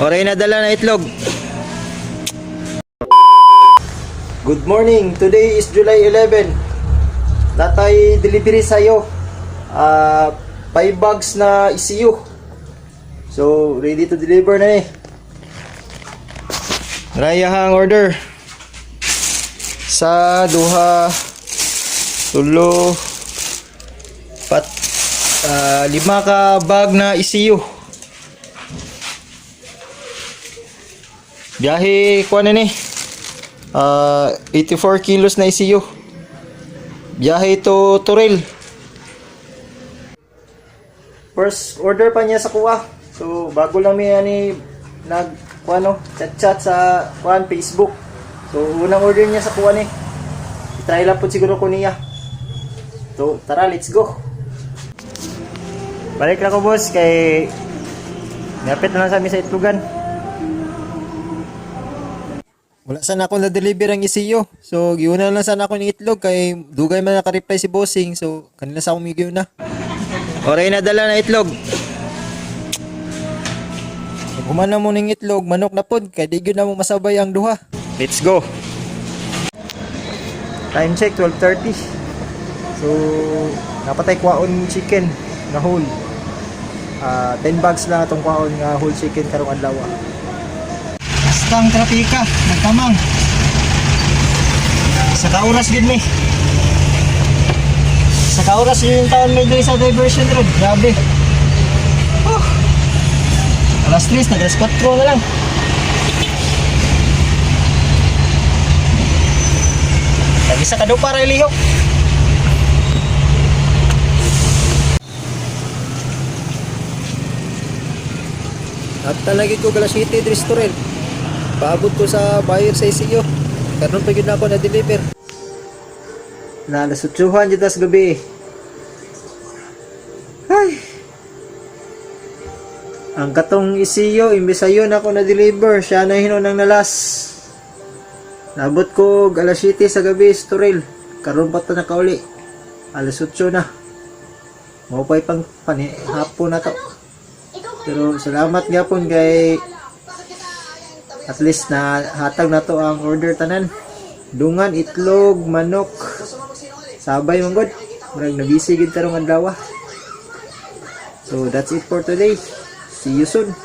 Oray na dala na itlog. Good morning. Today is July 11. Natay delivery sa'yo. 5 bags na ECU. So, ready to deliver na eh. Rayahang order. Sa duha, tulo, 5 ka bag na ECU. Biyahe kuha na ni 84 kilos na ECU. Biyahe to Turil. First order pa niya sa kuha. So bago lang mi ani chat sa Facebook. So unang order niya sa kuha ni. I-try lang po siguro ko niya. So tara, let's go. Balik na ko boss kay napit na lang sa amin sa itlogan. Wala sana ako na-deliver ang ECU. So, giuna lang sana ako ng itlog kay dugay man naka-reply si Bossing. So, kanila sa akong migyo na. Oray na dala na itlog. Human na mo ng itlog, manok na pod. Kaya di yun na mo masabay ang duha. Let's go. Time check, 12:30. So, napatay kwaon chicken na whole. 10 bags lang itong kwaon nga whole chicken karong adlaw. Bastang trapika, nagtamang. Sa kauras din ni. Sa kauras yung taon may diri sa diversion road. Grabe. Alas 3, nag-alas 4 na lang. Nag-isa ka daw para ilihok. At talagi ko Galas City Restaurant. Paabot ko sa buyer sa ECU. Karon pa yun ako na-deliver. Nasutsuhan dito sa gabi. Ay. Ang katong ECU, imbis ayon ako na-deliver. Siya na hinunang nalas. Nabot ko Galas City sa gabi, Storil. Karon pa ito nakauli. Alas 8 na. Maupay pang hapon na to. Pero salamat nga po kay at least na hatag na to ang order tanan. Dungan, itlog, manok. Sabay mong god. Murag nabisi gid karong adlaw. So that's it for today. See you soon.